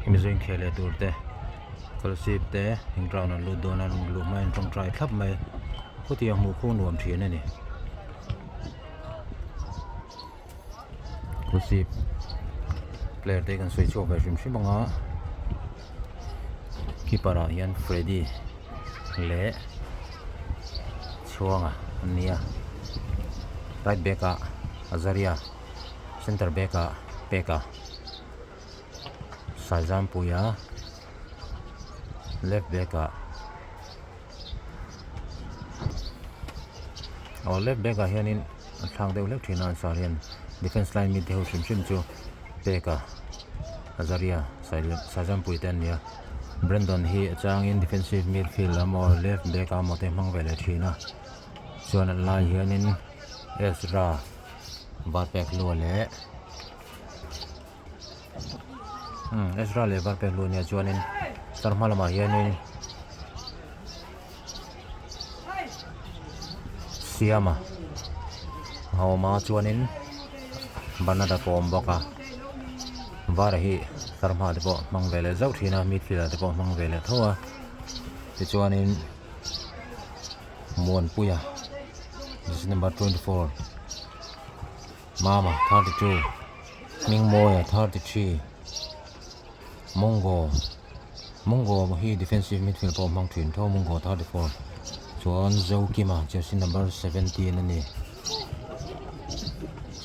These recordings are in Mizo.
Hemi zawng inkhel leh tur te scholarship te in ground an lut dawn a an luh hma in tawngtai thlap mai khawtiang hmuh khu nuam thin a ni scholarship player te kan sawi chhuak ve hrim hrim ang a keeper ah hian Freddy leh Chhuanga an ni a right back ah Azaria center back ah Peka. Saizampuia left back ah aw left back ah hianin a thlak deuh hlek thin a an sar hian defence line mite ho hrim hrim chu peka Azaria Saizampuia te an ni a Brandon hi a changin defensive midfield emaw left back ah emaw te hmang ve leh thin a chuan a lai hianin Ezra Varpekhlua leh. Ezra leh Varpekhlua nia chuanin star hma lamah hianin Siama a awm a chuanin Bernard-a pawh a awm bawk a Vara hi star hma te pawh hmang ve leh zauh thin a midfield ah te pawh hmang ve leh tho a tichuanin Muanpuia jersey number 24. Mama 32, Hmingmawia 33, Mongo Mongo hi defensive midfield pawh hmang thin tho Mongo 34 chuan Zokima jersey number 17 a ni.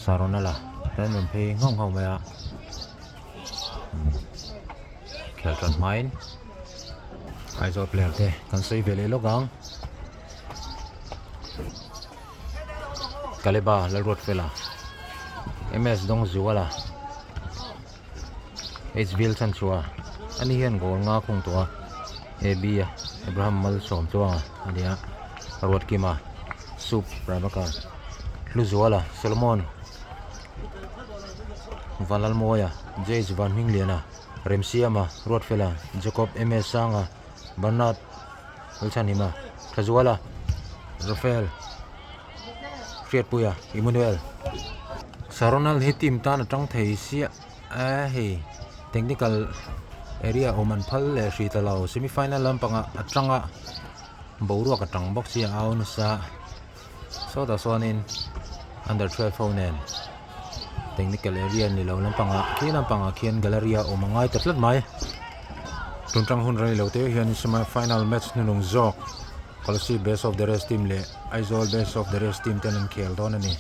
Saronala tan rawn phei nghauh nghauh mai a khel tan hmain Aizawl player te kan sawi ve leh lawk ang. Kaleba Lalruatfela MS Dawngzuala H Vilchanchua ani hian goal nga khung tawh a AB a Abraham Malsawmtluanga a ni a Ruatkima Sup Prabhakar Hluzuala Solomon Vanlalmawia JH Vanhmingliana Remsiama Ruatfela Jacob MS Sanga Bernard Lalchhanhima, Thazuala, Rafael, Hriatpuia, Emmanuel. Saronal hi team tan a tang thei sia a hei technical area awm an phal leh hrih ta lo semi final lampangah a tanga boruak a tang bawk sia a au nasa sawtah chuanin under 12 ho nen technical area ni lo lampangah khi lampangah khian gallery a awm a ngai ta tlat mai tun tang hun rei lo te hian semi final match hnunung zawk Kolasib best of the rest team leh Aizawl best of the rest team ten an khel dawn a ni.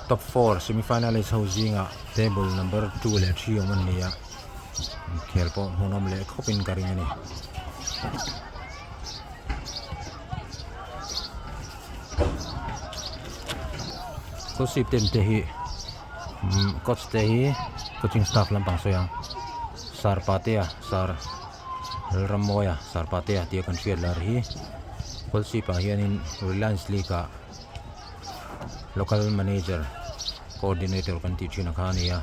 Top 4 semi finalist ho zingah table number 2 leh 3 awm an ni a khel pawh hmuhnawm leh khawpin ka ring a ni. Scholarship ten te hi coach te hi coaching staff lampang sawi ang sir patea sir Lalrammawia sir patea tia kan hriat lar hi scholarship ah hianin Reliance League ah local manager coordinator kan tih thin ang kha a ni a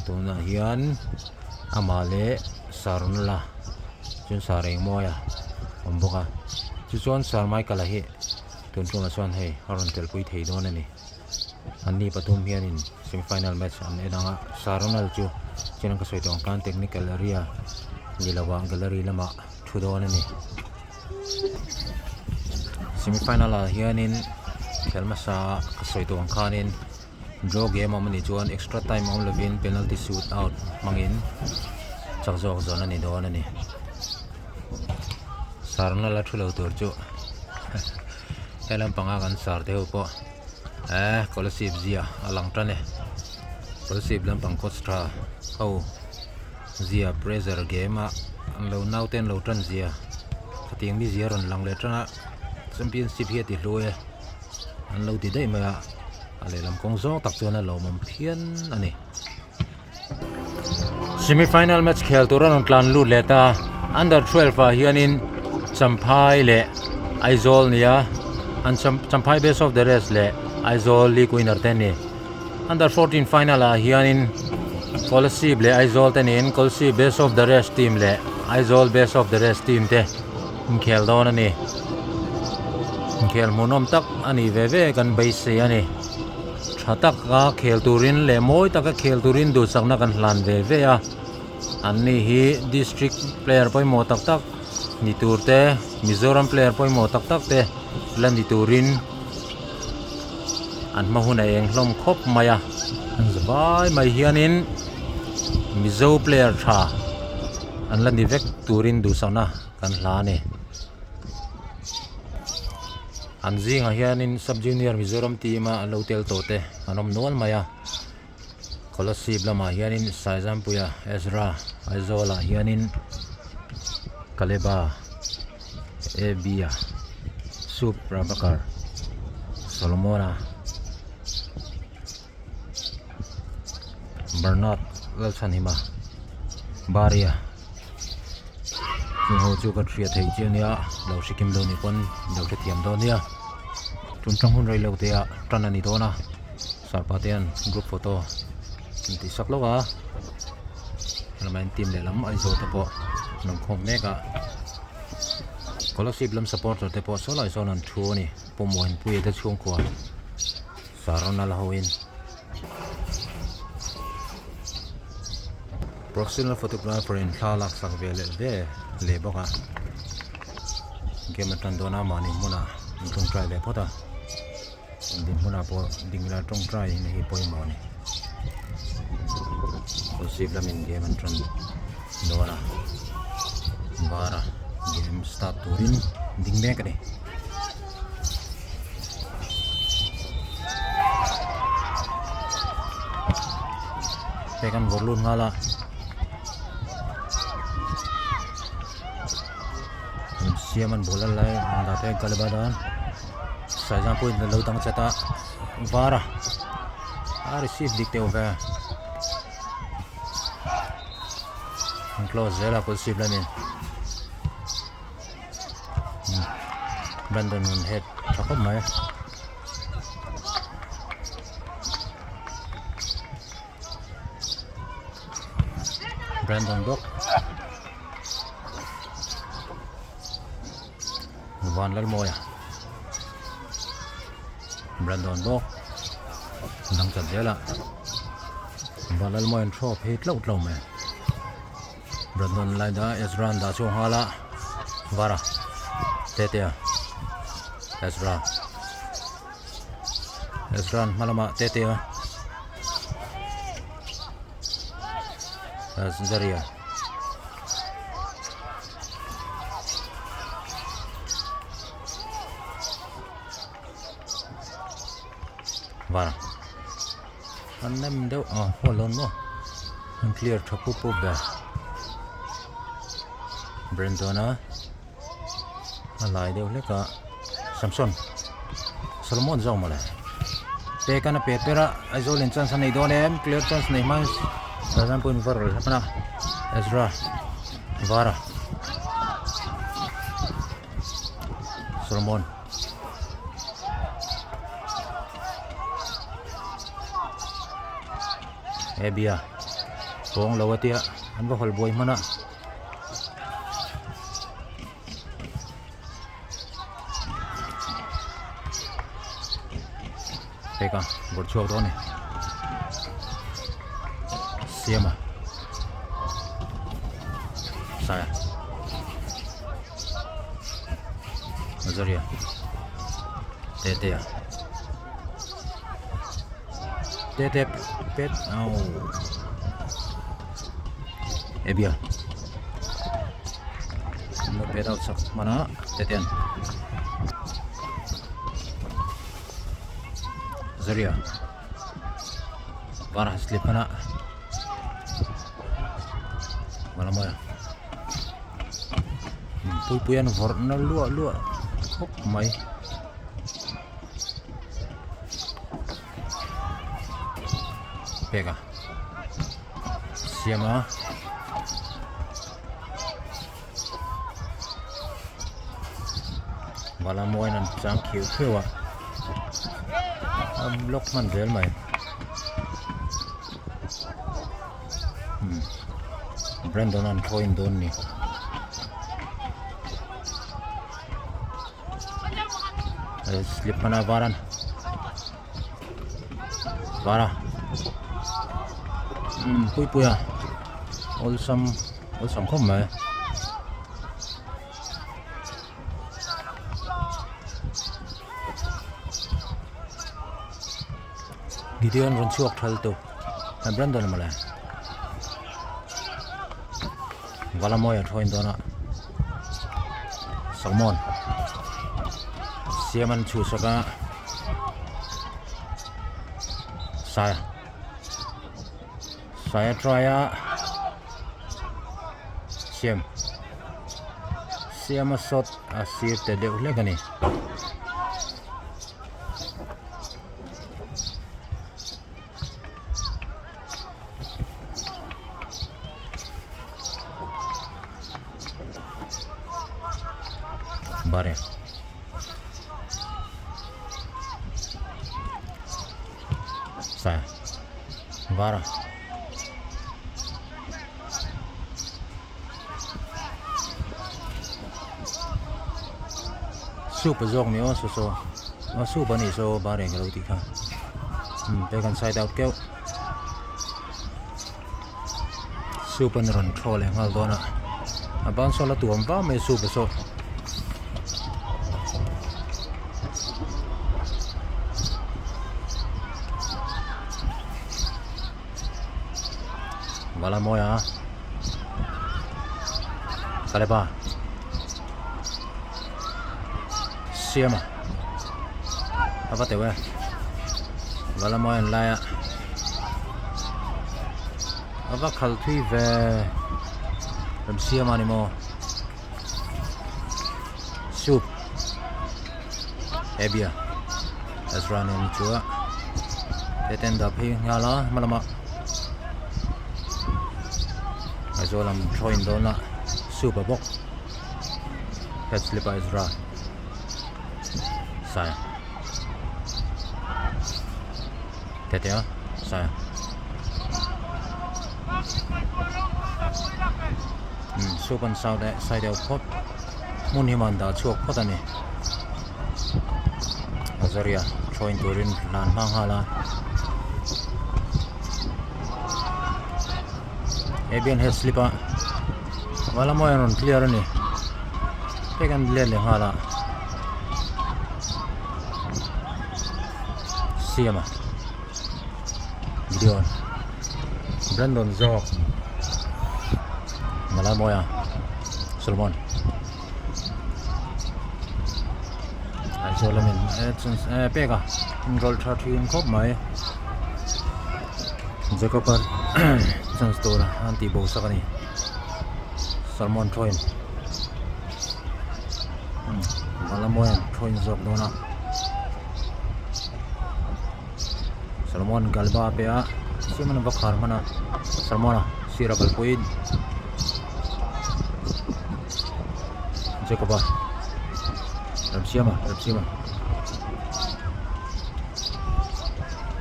tunah hian amah leh sir nula chuan sir engmawia a awm bawk a tichuan sir michael a hi tun tumah chuan hei a rawn telpui thei dawn a ni anni pathum hianin semi final match an en ang a sir ronald chu chuan ka sawi tawh ang khan technical area ni lovah gallery lamah thu dawn a ni. Semi final ah hianin khel hmasa ka sawi tawh ang khanin draw game a awm anih chuan extra time a awm lovin penalty shoot out hmangin chak zawk zawn a ni dawn a ni sarna la thu lo tur chu he lampanga kan sar te ho pawh eh scholarship zia a lang tan e scholarship lampang coach tha ho. Zia pressure game a an lo naute an lo tan zia khatiang mi zia rawn lang leh tan a championship hi a ti hlu e an lo ti daih mai a a lehlam kawng zawng tak chuan a lawmawm phian a ni. Semi final match khel tur a rawn tlan lut leh ta under 12 ah hianin Champhai leh Aizawl nia an Champhai best of the rest leh Aizawl league winner te an ni. Under 14 final ah hianin Kolasib leh Aizawl te niin Kolasib best of the rest team leh Aizawl best of the rest team te inkhel dawn a ni. Inkhel hmuhnawm tak a ni ve ve kan beisei a ni. Tha taka khel turin leh mawi taka khel turin duhsakna kan hlan ve ve a. An ni hi district player pawimawh tak tak ni tur te Mizoram player pawimawh tak tak te la ni turin an hma hun a eng hlawm khawp mai a. An za vai mai hianin Mizo player tha an la ni vek turin duhsakna kan hla a ni. An zingah hianin sub junior Mizoram team a an lo tel tawh te an awm nual mai a. Kolasib lamah hianin Saizampuia Ezra Aizawlah hianin Kaleba Abia Sup Prabhakar Solomona Bernard Lalchhanhima Baria Chung ho chu ka hriat theih chiah nia lo hre kim dawn ni pawn lo hrethiam dawn nia tun tang hun rei lo te ah tan a ni dawn a sarpa te hian group photo an tih sak lawk a helama in team lehlam Aizawl te pawh an awm khawm mek a Kolasib lam supporter te pawh saw lai sawn an thu a ni Pawmawinpuia te chhungkua. Saron a la ho in Professional photographer in thla lak sak ve leh ve leh bawk a game a tan dawn a mahni hmunah an tawngtai leh phawt a din hmunah pawh ding ila tawngtai na hi pawimawh a ni Kawlsip lamin game an tan dawn a var a game start turin ding mek a ni. Hei kan vawrh lut nghal a an siam an ball a lai an dah phei kalba dan saizang pawhin a lo dang chat a var a a receive dik deuh ve an close zel a kawlsip lamin. Brandon rawn head tha khawp mai Brandon bawk Vanlalmawia Brandon bawk dang chat zel a Vanlalmawia an throw phei tlauh tlauh mai. Brandon lai da Ezra an dah chhuak nghal a Vara Tetea Ezra Ezra an hma lamah Tetea Zaria Vara An nem deuh a hual dawn maw an clear tha pup pup ve Brandon a a lai deuh hlek a Samson Solomon zawk mawle pek an a pe per a Aizawl in chance a nei dawn em clear chance nei hma in Tarzan pawhin va rawlh hlep a Ezra Vara Solomon. He bia pawng lo a tia an va hawl buai hman a peka bawrh chhuak dawn a ni siama saia. Azaria Tetea Tete pet au Ebia lo pet out sak hman a Tetean Azaria Var han slip hman a Malamawia. Puipui an vawrh na luah luah khawp mai. Pek a siam a. Vala mawiin an chang khiu khiu a a block hman zel mai. Brandon an thaw in dawn ni. Slip hman a var an var a umm pui pui a awlsam awlsam khawp mai. Gideon rawn chhuak thal tu Brandon mawle Valamawi an hruain dawn a Solomon siam an chhuhsak a Saia Saia try a siam siam a sawt a sir te deuh hlek a ni. Bare Sa Vara Soup a zawk ni aw saw saw a soup a nih saw bar eng ka lo tih kha umm te kan side out keuh soup an rawn thaw leh nghal dawn a a ban saw la tuam vang mai soup a saw. Vala mawi a Kaleba Siama a va teuh e Vala mawi an lai a a va khal thui ve rem siama ni maw soup Abia Ezra nen chu a he ten dah phei nghal a hma lamah Aizawl lam thlawin dawn a soup a bawk head slip a Ezra sai tete a sai umm soup an sai deuh phawt hmun hi man dah chhuak phawt a ni. Azaria thlawin turin hlan hma nghal a Abian head slip a vala mawi an rawn clear a ni hei kan let leh nghal a siam a Gideon Brandon zawk vala mawi a Solomon. Aizawl lamin eh pek a inrawlh tha thin khawp mai Jacob a chance tur an tih bo sak a ni Salmon thawn Valamawi an thawn zawk dawn a Salmon Galba a pe a Simon a va khar hman a Salmon a sir a kalpui Jacob a Remsiama Remsiama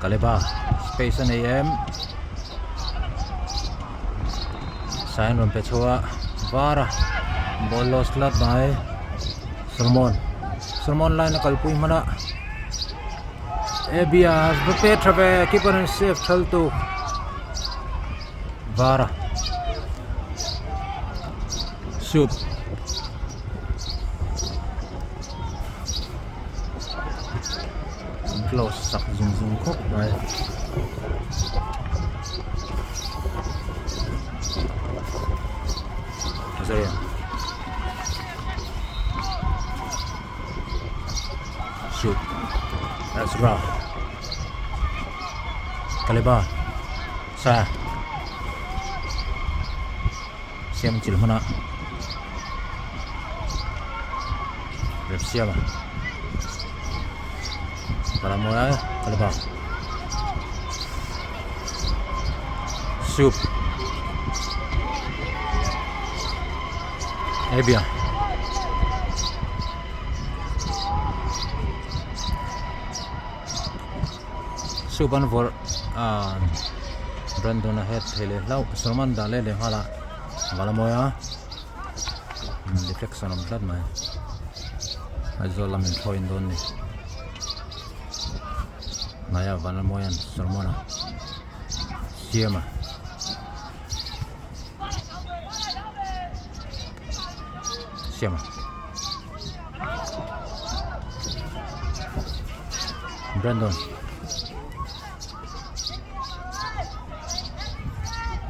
Kaleba space a nei em sign rawn pe chho a var a ball lost tlat mai Solomon Solomon line a kalpui hman a. Abia va pe tha ve keeper in save thal tu var a soup an close sak zung zung khawp mai. Shoot Ezra Kaleba Sa Siam chil hmana Rep siama Kalamoya Kaleba Soup Ebia Soup an vawrh ah Brandon a head thei leh hlauh Salman dah leh leh nghal a vala mawi a deflection awm tlat mai Aizawl lam in thlawin dawn ni. Hnaia Vanlalmawia'n Solomon-a siam a. Siam a. Brandon.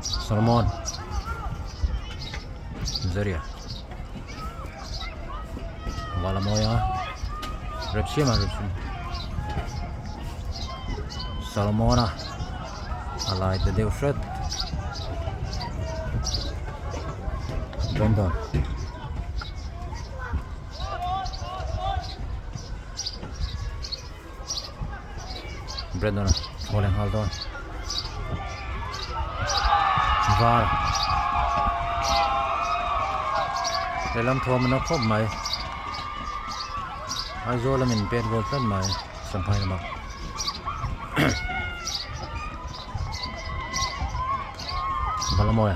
Solomon. Zaria. Valamawia Repsiama Repsiama Solomona a lai ta deuh hret Brandon Brandon a thaw leh nghal dawn var lehlam thawm a na khawp mai Aizawl a min pet goal tlat mai Champhai lamah Balamawi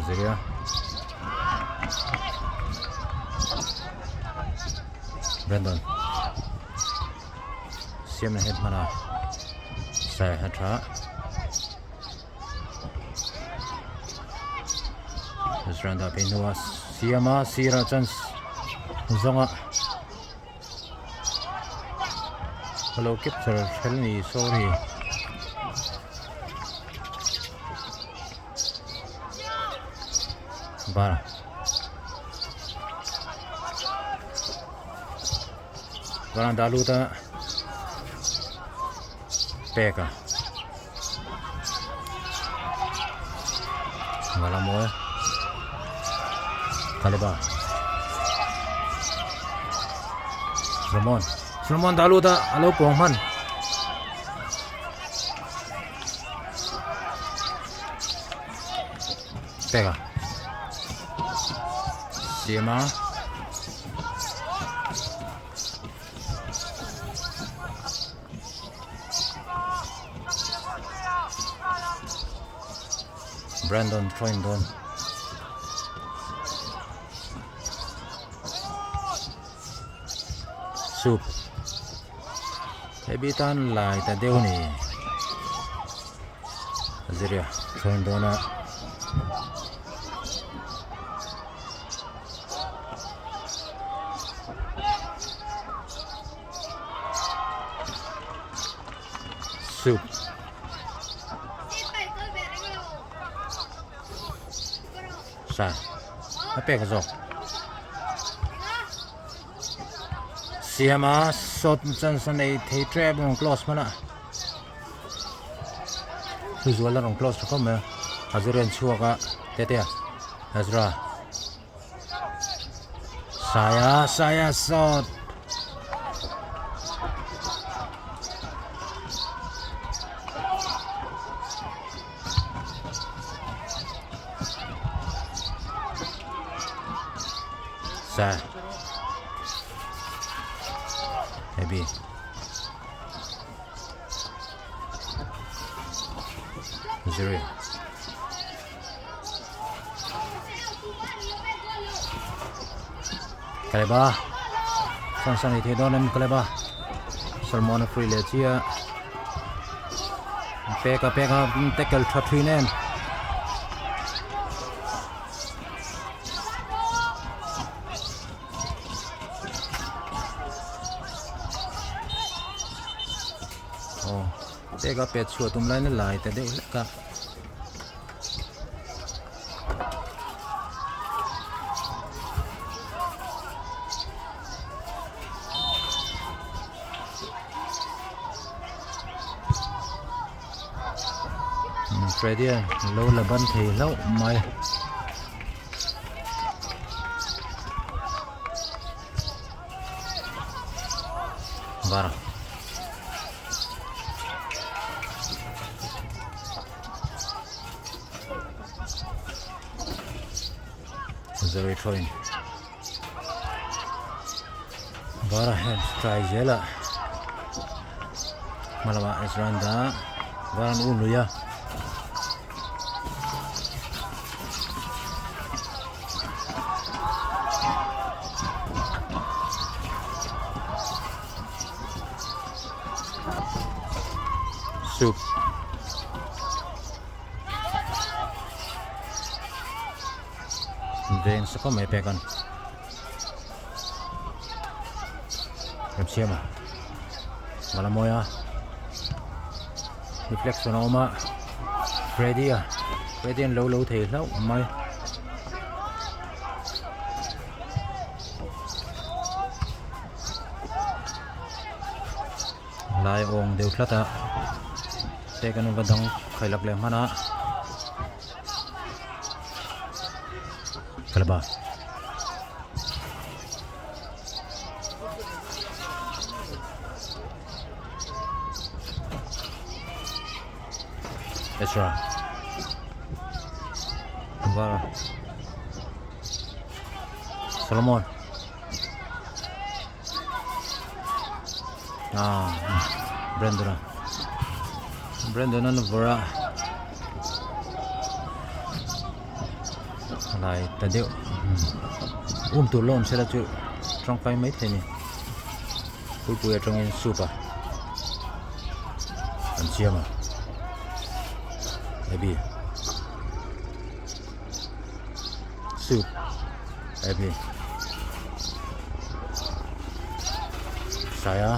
Ziria Brandon siamna het hmana sai a tha Randa phei hnua siama sirah chuan zawnga Ka lo capture hrel ni sorry. Bara. Bara dalu ta peka. Ngala mawi Kaleba Solomon Solomon dah lut a a lo pawng hman peka siam a. Brandon throwing dawn soup hebi tan lai ta deuh ni ziria throwing dawn a. Soup. Sa. A pek zawk. Siama sawt chance a nei thei tep rawn close hman a. Thuzual a rawn close tha khawp mai a. Azurian chhuak a Tetea Ezra. Saya saya sawt. Sa. Heavy. Zero. Kaleba san san ei thei dawn em Kaleba Salmon a free leh chiah pek a pek a tackle tha thin em aw pek a pet chhuah tum lain a lai ta deuh hlek a. Freddy a lo la ban thei hlauh mai. Var. Zoe thlawin Vara hian try zel a hma lamah Ezranda var an un lui a. Soup. Veng sa khawp mai pek an Remsiama Malamawia reflection a awm a Freddy a Freddy an lo lo thei hlauh mai. Lai awng deuh tlat a pek an va dang khailak leh hman a kalaba Ezra Vara Solomon Ah Brandon a Brandon an vawrh a lai ta deuh um tur la awm sela chu tangkai mai thei a ni puipui atangin soup a an siam a Abby soup Abby Saya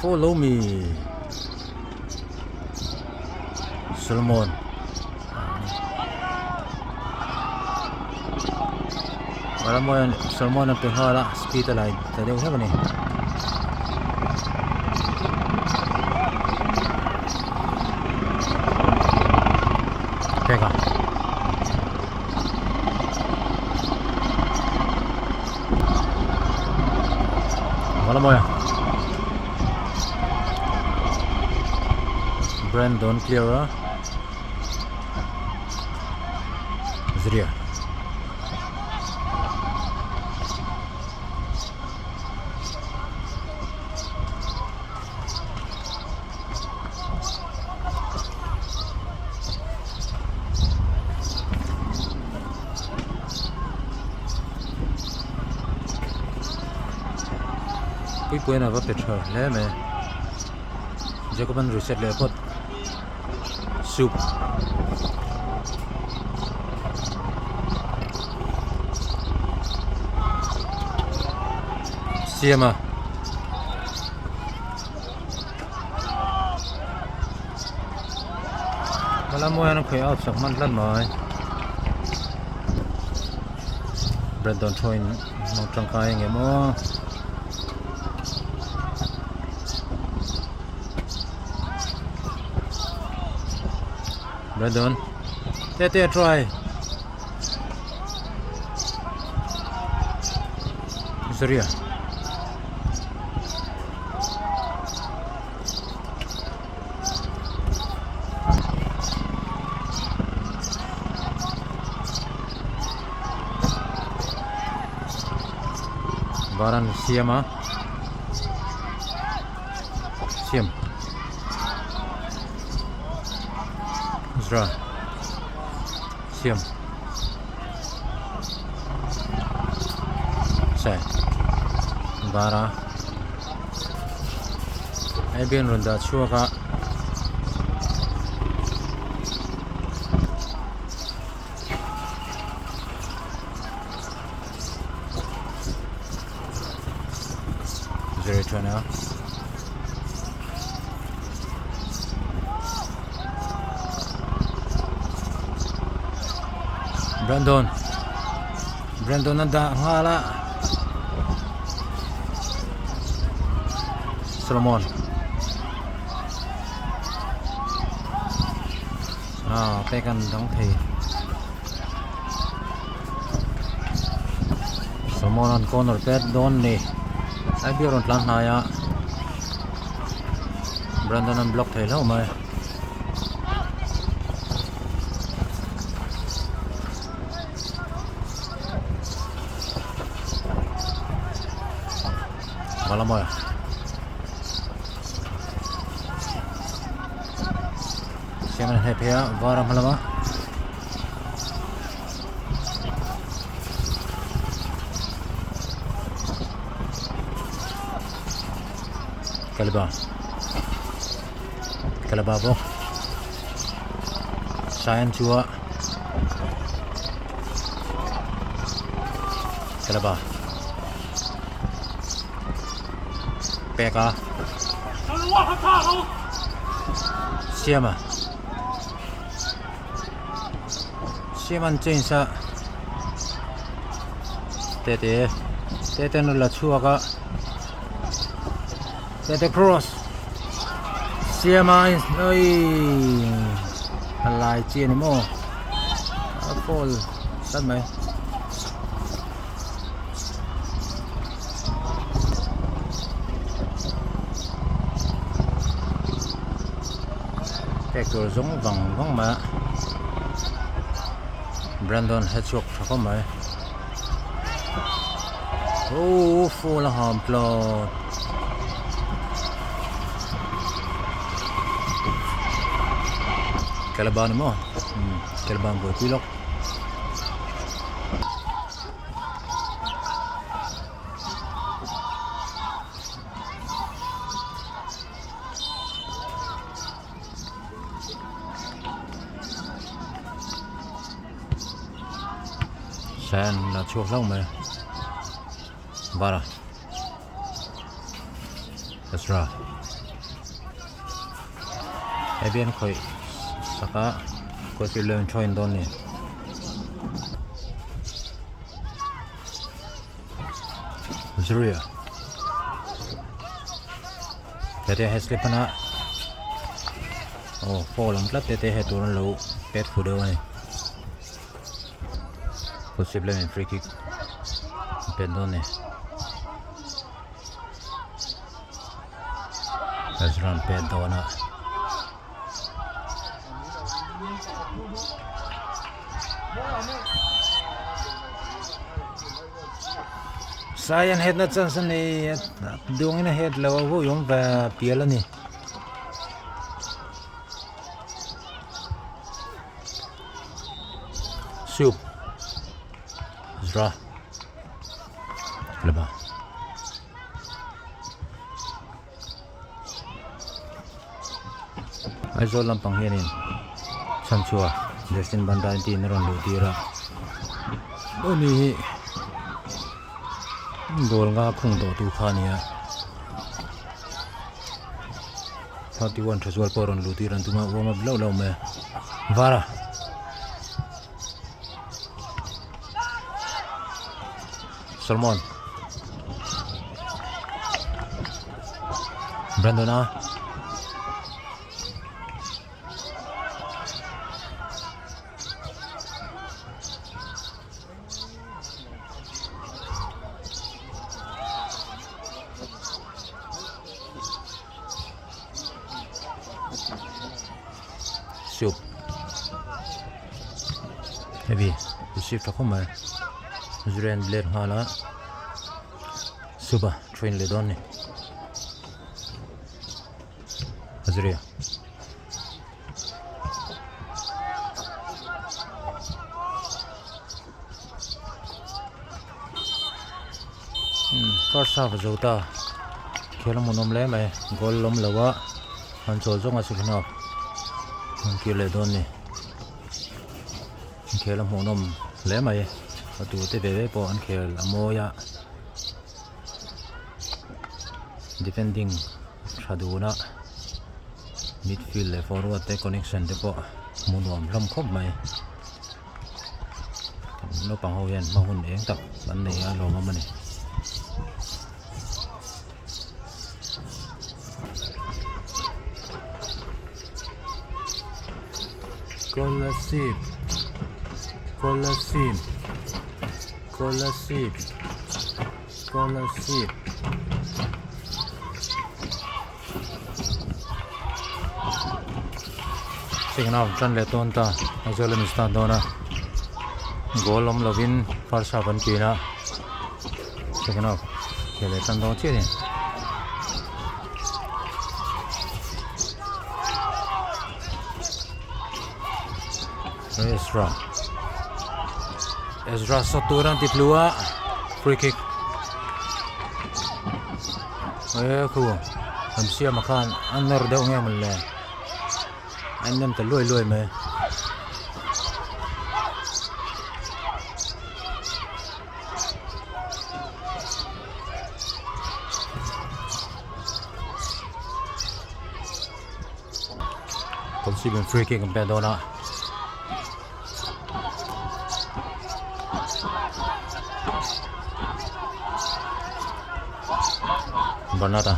follow me Solomon Solomon Solomon a pe nghal a speed a lai ta deuh hlek a ni. Peka. Malamawia. Brandon clear a. Zria. Puipuiin a va pe tha hle mai Jacob an reset leh phawt soup. Siam a. Hmala mawi an khawih out sak hman tlat mai. Brandon Thoin hmang tangkai eng emaw. Brandon Tete try. Zaria. Varan siam a siam Zra siam Sai Vara Hei bian rawn dah chhuak a Zero chuan a Brandon Brandon a dah nghal a Solomon ah pek an dang thei Solomon an corner pet dawn ni ai biak rawn tlan hnai a Brandon an block thei hlauh mai. Malamawia siam an hneh phei a var a hma lama Kalba Kalba bawk Saian chu a Kalba pek a Siama Siaman change a Tete Tete an rawn la chhuak a Tete cross Siama awii a lai chi a ni maw a foul tlat mai. Pek tur zawng vang vang mai a Brandon he chhuak tha khawp mai oh phone a ham tlat Calabar ni maw Calabar buaipui lawk. Sen la chhuak hlauh mai bara Ezra hei bian khawih saka kawlpil leh an thawn dawn a ni. Zuria tete he slip hman a aw foul ang tlat tete he tur an lo pet fu deuh a ni kawlsip lamin free kick an pet dawn a ni Ezra an pet dawn a. Sai an hetna chance a nei duangin a het lo a vawi awm ve pial a ni. Soup Zra Laba. Aizawl lampang hianin chhanchhuah Justin Bandai tiin a rawn luh tir a ani hi goal nga khung tawh tu kha a ni a 31 tha zual pawh a rawn luh tir an tum a warm up lauh lauh mai a Vara. Solomon Brandon a Soup heavy receive tha khawp mai Zurian blade nghal a soup a train leh dawn a ni Zuria first half a zo ta khel a hmuhnawm hle mai goal lawm lo a an chawl zawng a second half an kir leh dawn a ni khel a hmuhnawm hle mai a tu te ve ve pawh an khel a mawi a defending tha dun a midfield leh forward te connection te pawh hmuh nuam hlawm khawp mai. Naupang ho hian hma hun eng tak an nei a lawmawm a ni. Kolasib Kolasib Kolasib Kolasib Second half tan leh dawn ta Aizawl an start dawn a goal awm lovin first half an ṭin a second half khel leh tan dawn chiah a ni. Ezra Ezra shot tur an ti tlu a free kick. An siamah khan a nawr deuh nge maw le a innem ta luai luai mai. Kawlsip in free kick an pek dawn a. Bernarda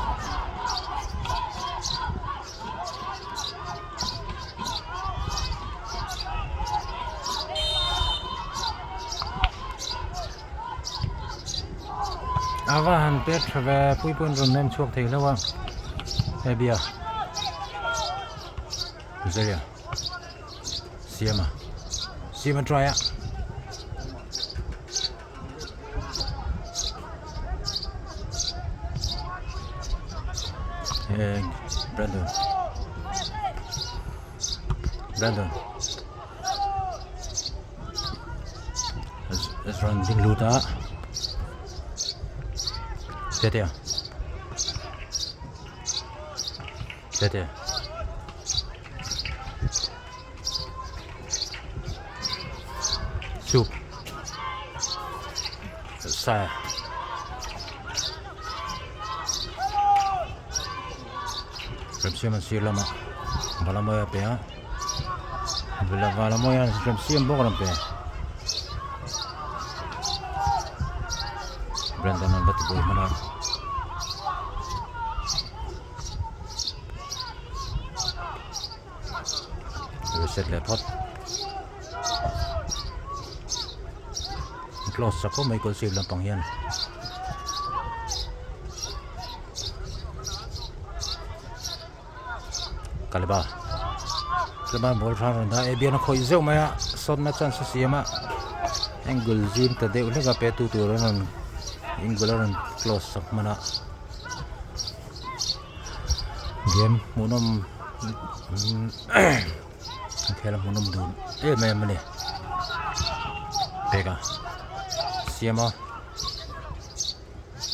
A va han pek tha ve pui pawhin rawn nem chhuak thei hlauh a Abia Zeria Siama Siama try a Hey, Brandon. Brandon. Ezra ding lut a. Tete. Tete. Soup. Sa. Remsiam an sir lama Valamawia pe a Valamawia remsiam bawk a rawn pe Brandon an va ti buai hman a. Reset leh phawt close sak khawp mai kawlsip lampang hian kalba kalba ball hran rawn dah e bian a khawih zeuh mai a sawtna chance a siam a angle zim ta deuh hlek a pe tu tur a rawn angle a rawn close sak hman a. Game hmuhnawm khel a hmuhnawm dun em em a ni peka siama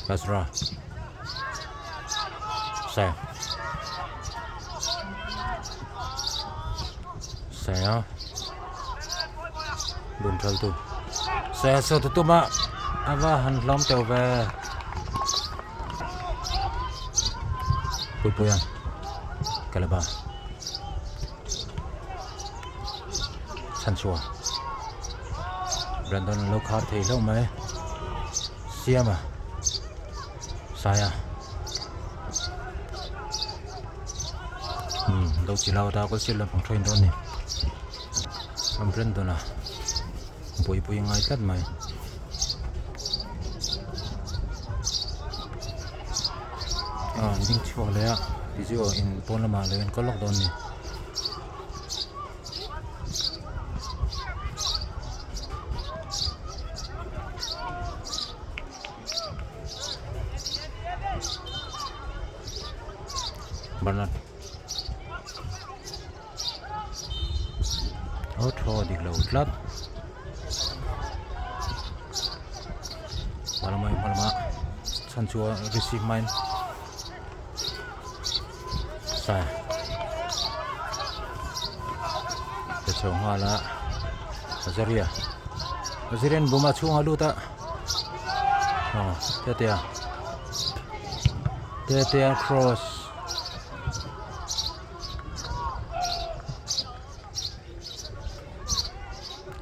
Basra Sam Saya bun thal tu Saya saw tu tuma ava han hlawm teuh ve. Puipuia Kalaba Chhanchhuah Brandon an lo khar thei hlauh mai Siama Saia umm lo chi lau ta kawlsir lampang thain dawn ni Brandon a buaipui ngai tlat mai. Ah an ding chhuak leh a physio in pawn lamah lo enkawl lawk dawn a ni. Bernard. Aw thaw dik lo tlat hma lamah hma lamah chhan chu a receive hmain sai pe chho nghal a Azaria Azarian buma chhungah lut a aw Tetea Tetea cross.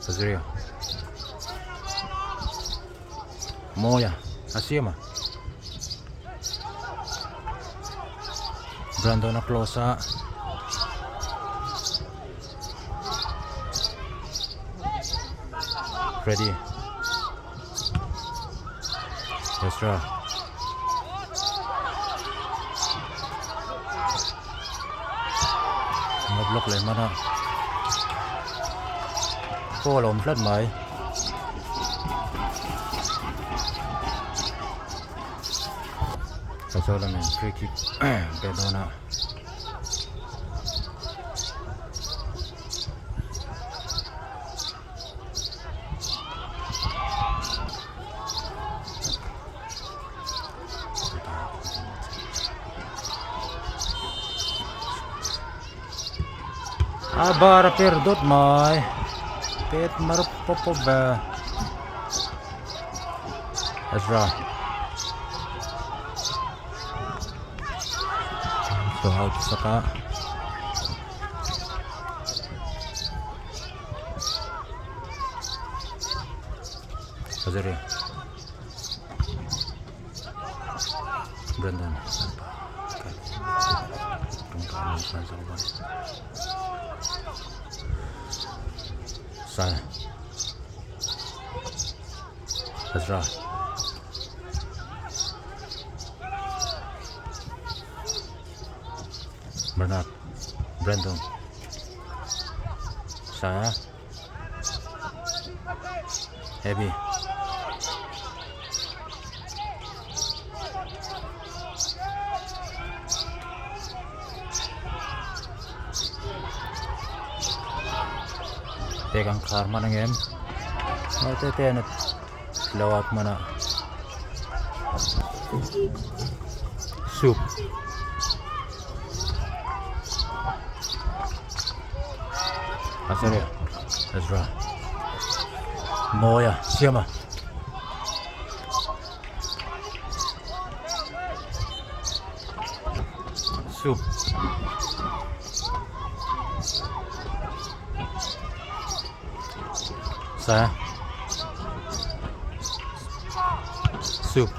Azria Mawia a siam a Brandon a close a Freddy Ezra An block leh hman a foul a awm tlat mai Aizawl lamin free kick pe dawn a. A bar a per dawt mai pet mar pawp pawp ve Ezra chaw out sak a. Azaria Brandon Sai Ezra Bernard Brandon Saia Abby Pek ang khar hman ang em Naute te an lo out hman a Soup Azaria Ezra Mawia Siama Soup Sa Soup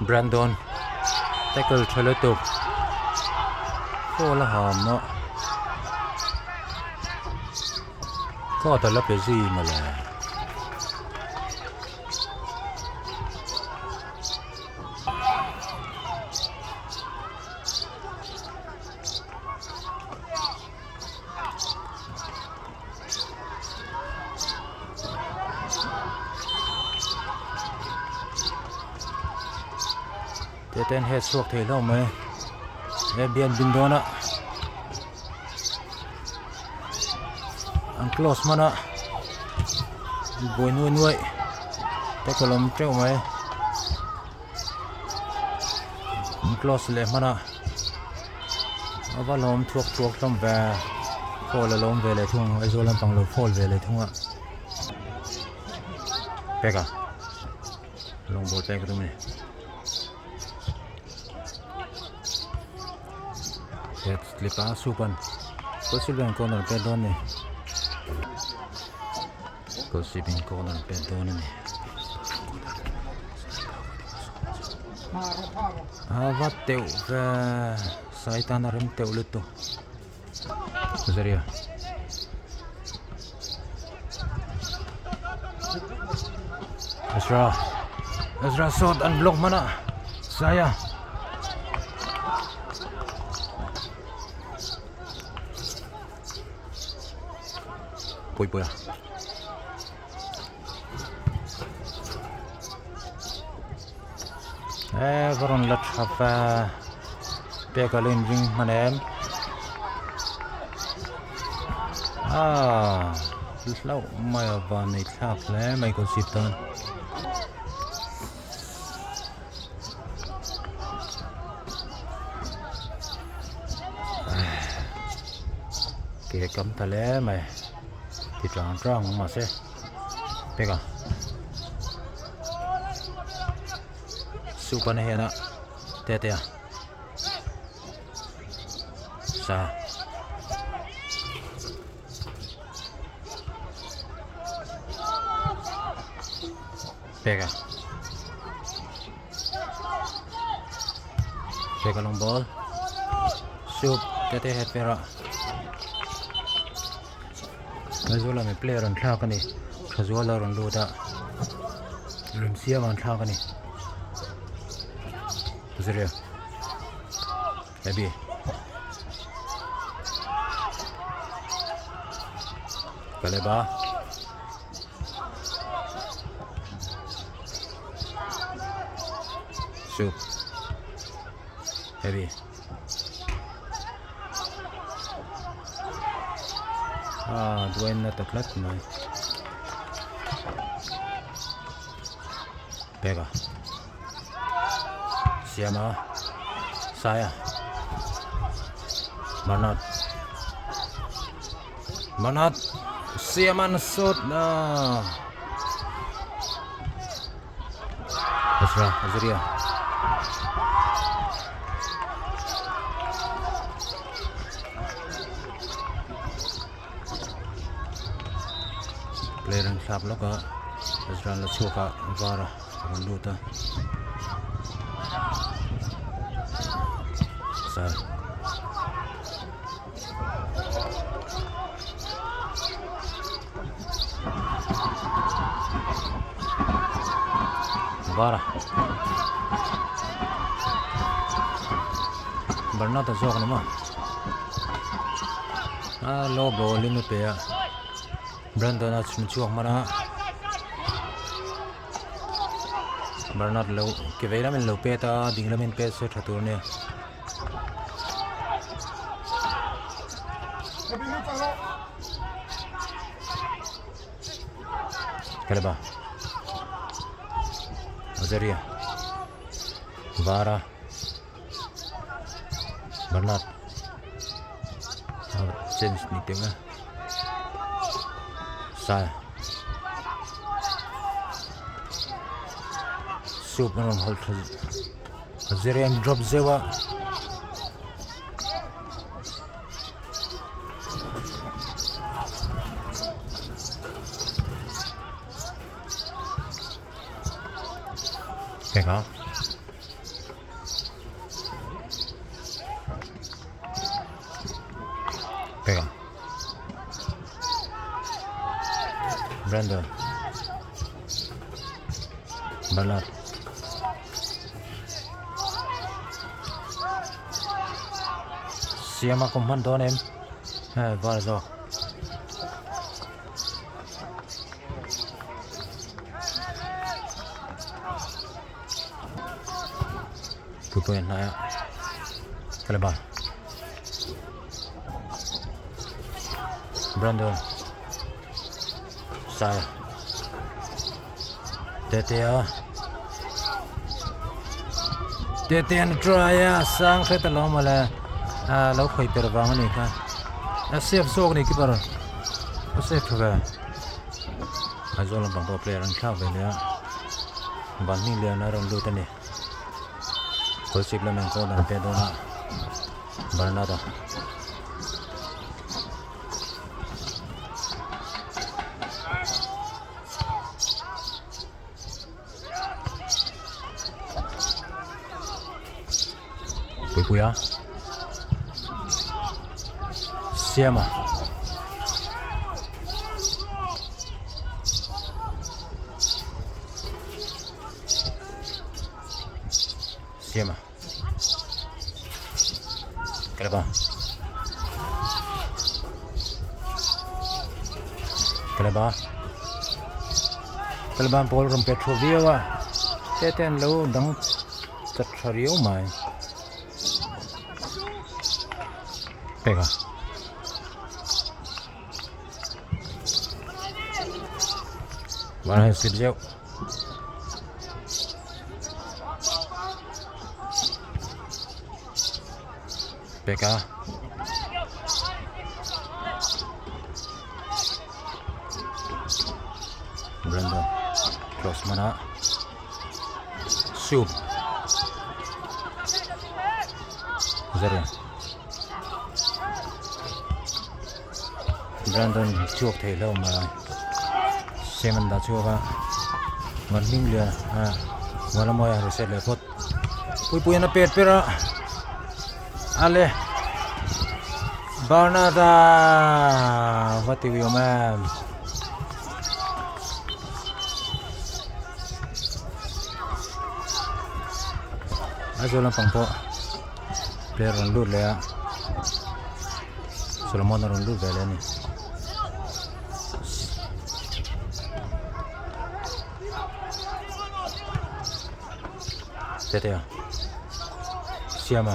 Brandon tackle tha lutuk foul a ha maw card a la pe zui mawle. Te ten he chhuak thei hlauh mai he bian bin dawn a an close hman a buai nuai nuai te ka lawm teuh mai an close leh hman a a va lawm thuak thuak hlawm ve foul a lawm ve leh thung Aizawl lampang lo foul ve leh thung a peka lawng ball pek a tum a ni he slip a soup an kawlsip corner pet dawn a ni kawlsip in corner pet dawn a ni. A va teuh ve sai tan a rem teuh lutuk Zaria Ezra Ezra sawt an block hman a Saia Puipuia. Eee va rawn la tha va pek a lo inring hman em aaa hlauh mai a van nei thlak hle mai kawt zip tan. Ke kam ta hle mai ti tang tang mahse peka soup an hian a te te a sa peka peka long ball soup te te het pera Aizawl ah mi player an thlak a ni Thazual a rawn lut a Remsiam an thlak a ni Zirlai Abby Kaleba Soup Abby Ah, duain na ta tlat mai. Peka. Siama Saia Bernard Bernard Siaman sut na Ezra Azaria Player an thlak lawk a Ezra la chhuak a var a rawn lut a Sai Var a Bernard a zawk a ni maw. A low ball in a pe a Brandon a chhun chhuak hman a Bernard lo ke vei lamin lo pet a ding lamin pet se tha tur a nia. Kalaba Azaria Vara Bernard change ni teng a sai soup an rawn hawlh tha a zir an drop zeuh a. Peka Brandon Bernard Siama kum hman dawn em hei var zawk. Tupui a hnai a Calabar Brandon Sai Tetea Tetea an try a sang hret alawm mawle a lo khawi per vang a ni kha a save zawk a ni keeper a save tha ve Aizawl lampang pawh player an thlak ve leh a van hming lian a rawn lut a ni. Kawlchhip lam engkawl an pe dawn a Bernard-a Puipuia Siama Siama Kalaba Kalaba Kalaba ball rawn pe thu viau a te te an lo dang chat tha riau mai peka. Van slip zeuh. Peka. Brandon cross mana. Soup. Zarian. Brandon chhuak thei hlauh mai Simon dah chhuak a van hming lian a van a mawi a reset leh phawt puipui an a pet per a ale Bernard a va ti ui awm em. Aizawl lampang pawh player rawn lut leh a Solomon a rawn lut ve leh a ni. Tetea Siama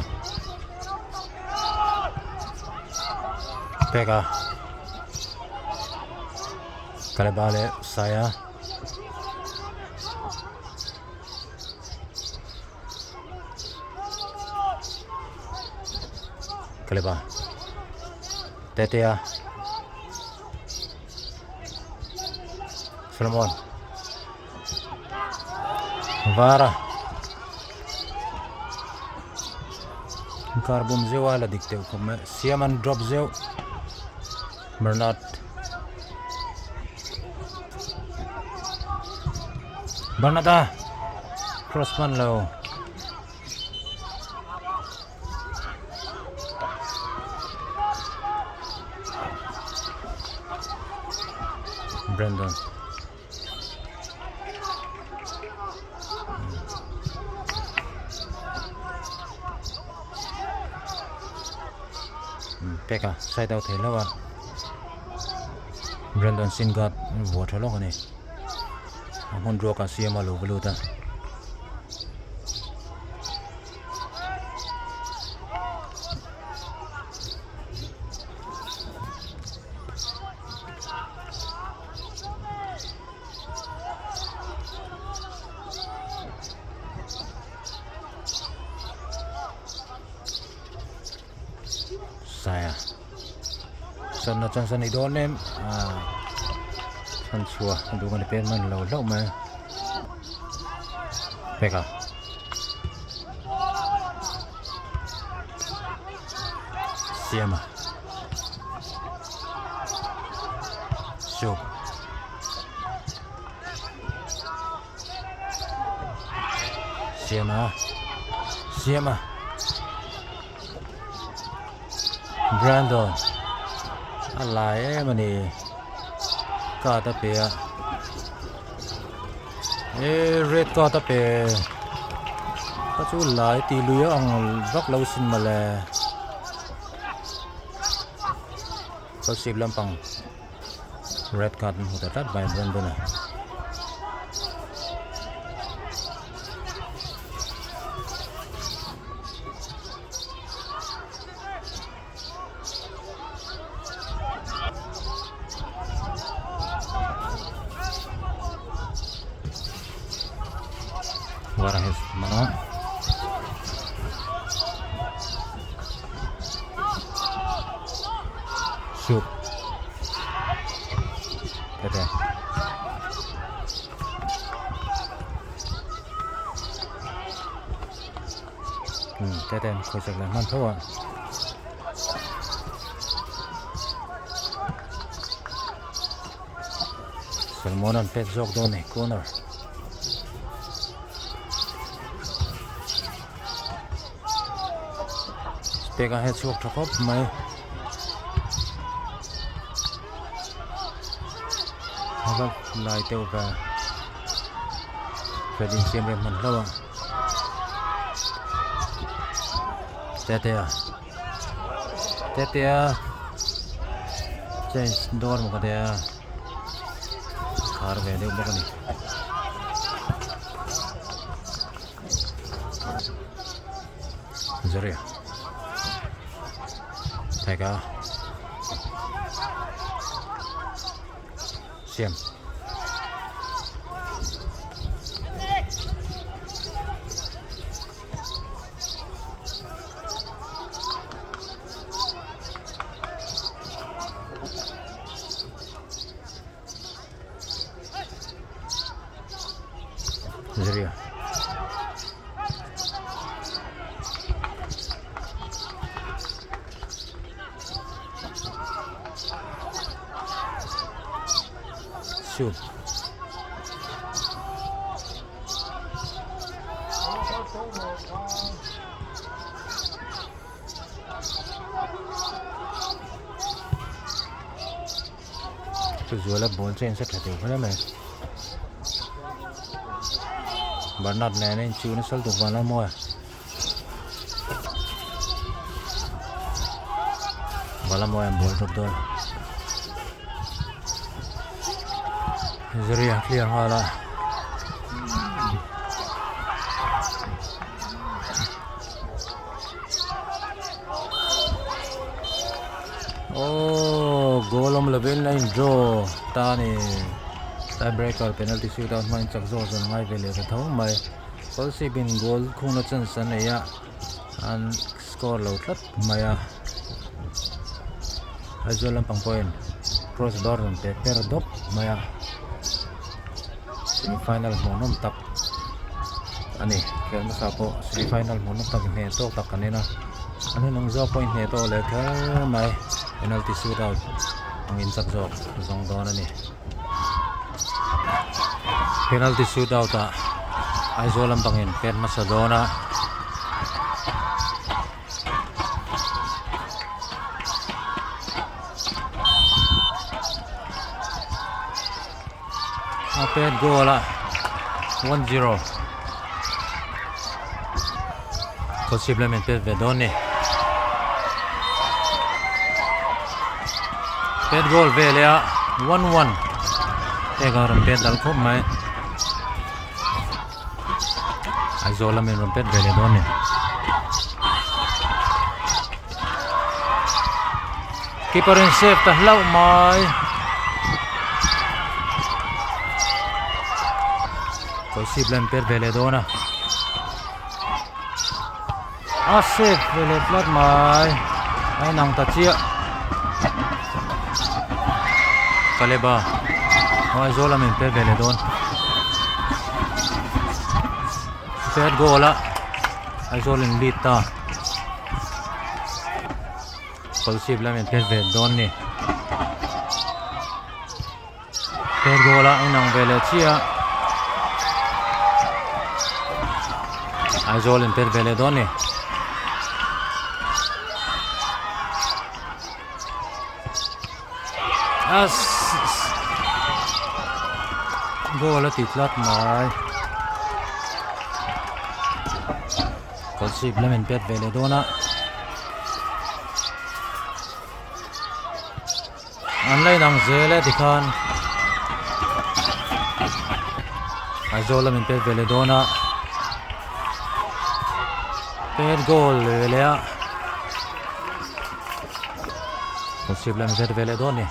Peka Kaleba leh Saia Kaleba Tetea Solomon Vara Inkar bum zeuh a la dik deuh khawp mai siam an drop zeuh Bernard Bernard a cross hman lo. Brandon. Pek a side out thei hlauh a Brandon Singard vuah tha lawk a ni a hmun ruak a siam a lo va lut a. Saia chawlhna chance a nei dawn em ah chhan chhuah a duh a ni pek man lo hlauh mai pek a siam a soup siam a siam a Brandon a lai em a ni card a pe a eh red card a pe ka chu lai tih lui a ang vak lo sin mawle chawlhsip lampang red card an hmu ta tlat mai Brandon a. Soup tete um tete an khawi chak leh hman tho a. Salmon an pet zawk dawn a ni corner. Pek a he chhuak tha khawp mai. A va lai deuh ve fat insiam rem hman hlauh a Tetea Tetea change dawr maw ka tia khar ve deuh bawk a ni. Zaria Theka Siam Zaria Shoot. Chu zuala ball chu a insa tha deuh hle mai Bernard nen a inchiu nasa lutuk vang maw e ball a mawi an ball drop dawn Ziri a clear nghal a. Aww goal awm lovin a in draw ta a ni tie breaker penalty shoot out hmain chak zawk zawk ngai ve leh ta tho mai Kawlsip in goal khungna chance an nei a an score lo tlat mai a. Aizawl lampang pawhin cross bar rawn pe per dawp mai a semi final hmuhnawm tak a ni khelh hmasa pawh semi final hmuhnawm tak inhneh tawk tak kan en a an hun ang zawk pawh inhneh tawh leh kher mai penalty shoot out ang in chak zawk zawng dawn a ni penalty shoot out ah Aizawl lampangin pen hmasa dawn a. A pet goal a 1-0 Khawsip lamin pet ve dawn ni pet goal ve leh a 1-1 heng a rawn pet dal khawp mai. Aizawl lamin rawn pet ve leh dawn ni. Keeper in save ta hlauh mai. Kawlsip lam pet ve leh dawn a. A save ve leh tlat mai. A inang ta chiah. Kaleba. Aizawl lamin pet ve leh dawn. Third goal a Aizawl in lead ta. Kawlsip lamin pet ve dawn ni. Third goal a inang ve leh chiah. Aizawl in pet ve leh dawn ni. A goal a ti tlat mai. Kawlsip lamin pet ve leh dawn a. An la inang zel e tikhan Aizawl lamin pet ve leh dawn a. Pet goal ve leh a. Kawlsip lam zet ve leh dawn ni.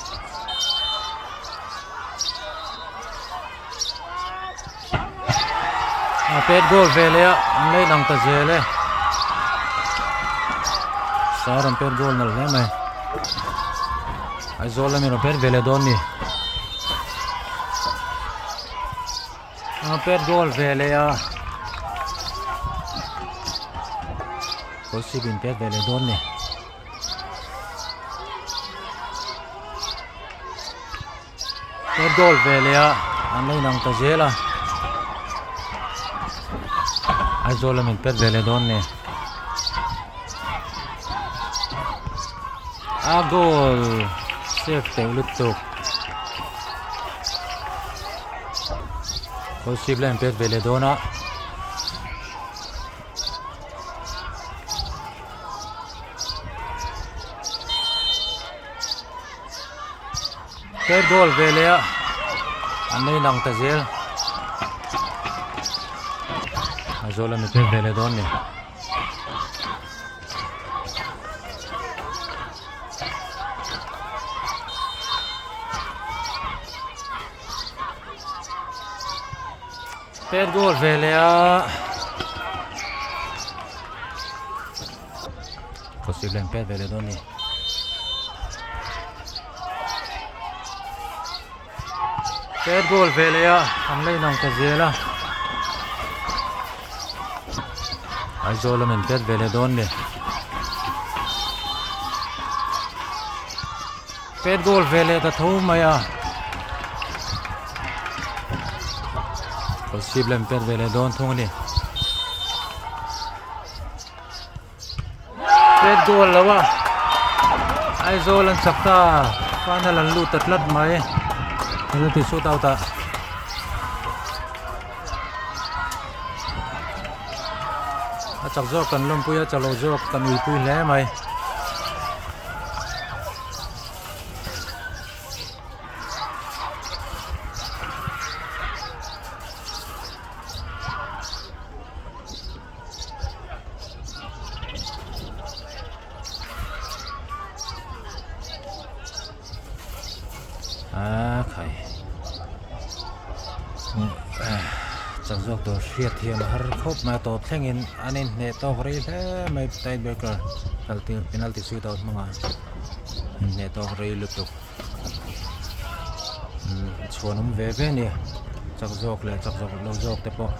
A pet goal ve leh a an la inang ta zel e. Sar an pet goal nalh hle mai. Aizawl lamin rawn pet ve leh dawn ni. A pet goal ve leh a. Kawlsip in pet ve leh dawn ni. Pet goal ve leh a an la inang ta zel a. Aizawl lamin pet ve leh dawn ni. A goal save teuh lutuk. Kawlsip la inpet ve leh dawn a. Third goal ve leh a an la inang ta zel. Aizawl an inpet ve leh dawn a ni. Pet goal ve leh a Khawsik lem pet ve leh dawn a ni. Pet goal ve leh a an la inang ta zel a Aizawl lamin pet ve leh dawn a ni. Pet goal ve leh ta tho mai a. Kawlsip lem pet ve leh dawn thung a ni. Pet goal lo a. Aizawl an chak ta. Final an lut ta tlat mai. Penalty shoot out ah. A chak zawk kan lawmpui a, chalo zawk kan uipui hle mai. A khai chak zawk tur hriat thiam a har khawp mai a tawp thlengin an inhneh tawk rei hle mai tight breaker penalty shootout hmangah. Inhneh tawk rei lutuk umm chhuanawm ve ve a ni chak zawk leh chak zawk lo zawk te pawh.